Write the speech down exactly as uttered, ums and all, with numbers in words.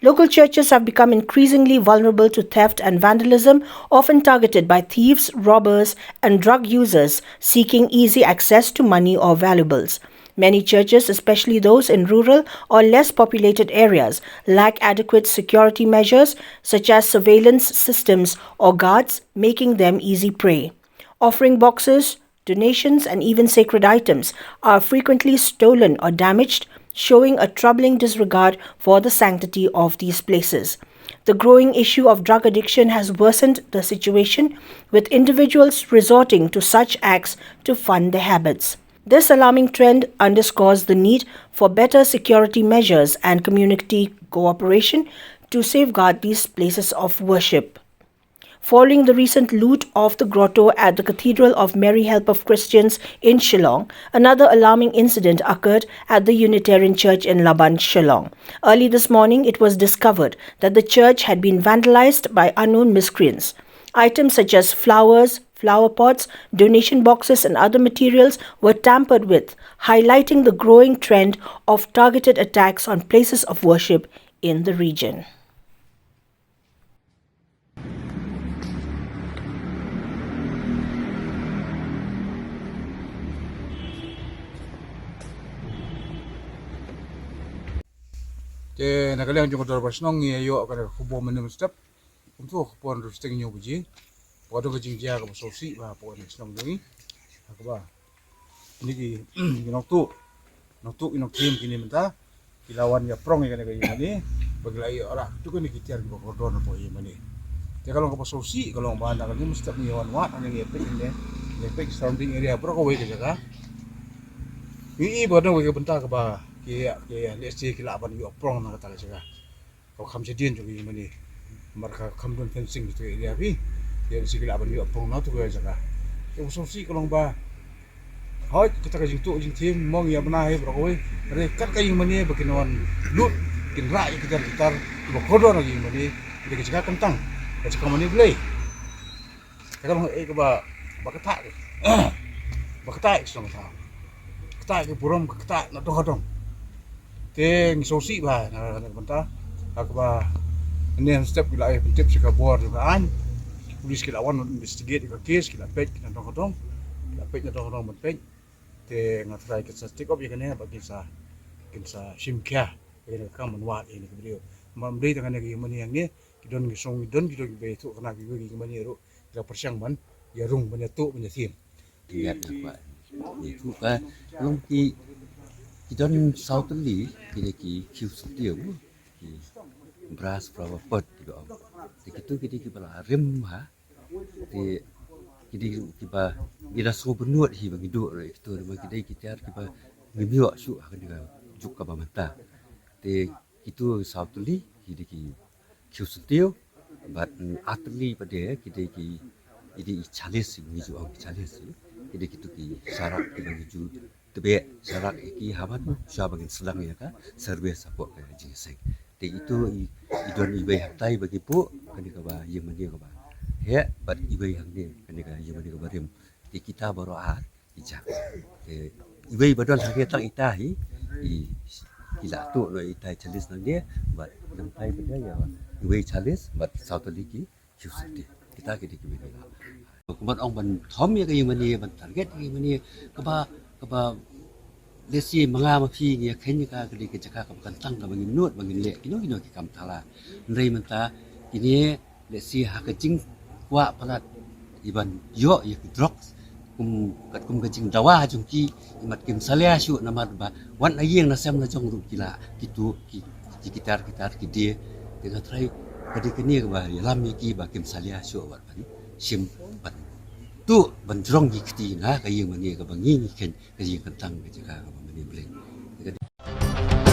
Local churches have become increasingly vulnerable to theft and vandalism, often targeted by thieves, robbers, and drug users seeking easy access to money or valuables. Many churches, especially those in rural or less populated areas, lack adequate security measures such as surveillance systems or guards, making them easy prey. Offering boxes, donations, and even sacred items are frequently stolen or damaged, showing a troubling disregard for the sanctity of these places. The growing issue of drug addiction has worsened the situation, with individuals resorting to such acts to fund their habits. This alarming trend underscores the need for better security measures and community cooperation to safeguard these places of worship. Following the recent loot of the grotto at the Cathedral of Mary Help of Christians in Shillong, another alarming incident occurred at the Unitarian Church in Laban, Shillong. Early this morning, it was discovered that the church had been vandalized by unknown miscreants. Items such as flowers, flower pots, donation boxes, and other materials were tampered with, highlighting the growing trend of targeted attacks on places of worship in the region. Te na ka liang jong ka Dorbar Shnong ngi ïoh ka khubor mynne mynstep. Kumto ka por hynriew shiteng hynñiew baje. Ka don ka jingjia kaba sngewsih bha hapoh ka shnong jong ngi. Ha kaba kine ki nongtuh, nongtuh ki nongthiem kine mynta ki la wan ïa prong ïa kane ka ïing mane ba ki la ïoh rah kito kine ki tiar kiba kordor hapoh ïing mane. Te ka long kaba sngewsih, ka long ba na kane ka mynstep ngi wan wad hangne ngi peit hangne, ngi peit surrounding area baroh kawei ka jaka. Ngi i ba don kawei ka bynta kaba ki ïa, ki ïa lehse ki lah ban ïoh prong na kata ka jaka. Ka kham shadien jong ka ïing mane. Namar ka kham don fencing kito ki area phi. Ïa lehse ki lah ban ïoh prong na kata ka jaka. Te u sngewsih ka long ba hooid kata ka jingtuh jingthiem mo ngi ïa bna hi baroh kawei. Hynrei kat ka ïing mane ba kin wan lut, kin rah ïa ki tiar ki tar kiba kordor na ka ïing mane. Ïa ka jaka kyntang, ka jaka mane Blei. Ka long eh kaba, ba ktah ki. Ba ktah ki shnong ka. Ktah ki burom, ka ktah na dong ka dong. Te ngi sngewsih bha na, na ka bynta ha kaba mynne mynstep ki la ai pyntip sha ka bor jong ka aiñ. Ki pulis ki la wan investigate ïa ka case, ki la peit na dong ka dong. Ki la peit na dong ka dong ban peit. Te nga tharai kin sa take up ïa kane ba kin sa, kin sa shim khia ïa kane ka kam ban wad ïa kane ka briew. Namar ym dei tang kane ka ïing mane hangne, ki don ki shnong, ki don, ki don kiba ïathuh kane kiwei ki ïing mane ruh ki la pyrshang ban ïarung, ban ïatuh, ban ïathiem. Ki ngat na kwah ïathuh ka long ki, ki don saw tylli ki dei ki khiew syntiew, ki brass flower pot kiba ong. Te kito ki dei kiba la rim ha. Te ki dei kiba ngi da sngewbynnud hi ba ngi duh ruh ïa kito, namar ki dei ki tiar kiba ngim ïoh shuh ha kane ka juk kaba mynta. Te kito saw tylli ki dei ki khiew syntiew, bad, mm, ar tylli pat de ki dei ki, ki dei i chalice, ngi ju ong chalice, ki dei kito ki sharak kiba ngi ju tbeh sharak ïa ki ha ban shuwa ba ngin sdang ïa ka service hapoh ka jingïaseng. Te ito i, i don iwei hangtai ba ki buh kane kaba ïing mane kaba heh, bad iwei hangne kane ka ïing mane kaba rim. Te kita baroh ar ki jaka. Te iwei ba don hangne tang ita hi, i, ki la tuh noh ita i chalice nangne, bad nangtai pat de ïa iwei chalice bad saw tylli ki khiew syntiew. Kita ki dei kiba ngi la. Kumba ong ban thom ïa ka ïing mane, ban target ïa ka ïing mane, kaba, kaba lehse ma nga ma phi ngi ïa kheiñ ïa ka, ka dei ka jaka kaba kyntang kaba ngin nud ba ngin leh kino kino ki kam thala. Hynrei mynta kine lehse ha ka jingkwah palat i ban ïoh ïa ki drugs kum, katkum ka jingdawa jong ki, imat kim salia shuh namar ba wat na ïing na sem na jong ruh ki la, ki tuh, ki, ki, ki tar, ki tar, ki die. Te nga tharai ka dei kane kaba ïalam ïa ki ba kim salia shuh wat ban shim, ban tuh, ban jrong ki kti na ka ïing mane kaba ngi ngi kheiñ ka ïing kyntang, ka jaka kaba mane Blei. Te ka dei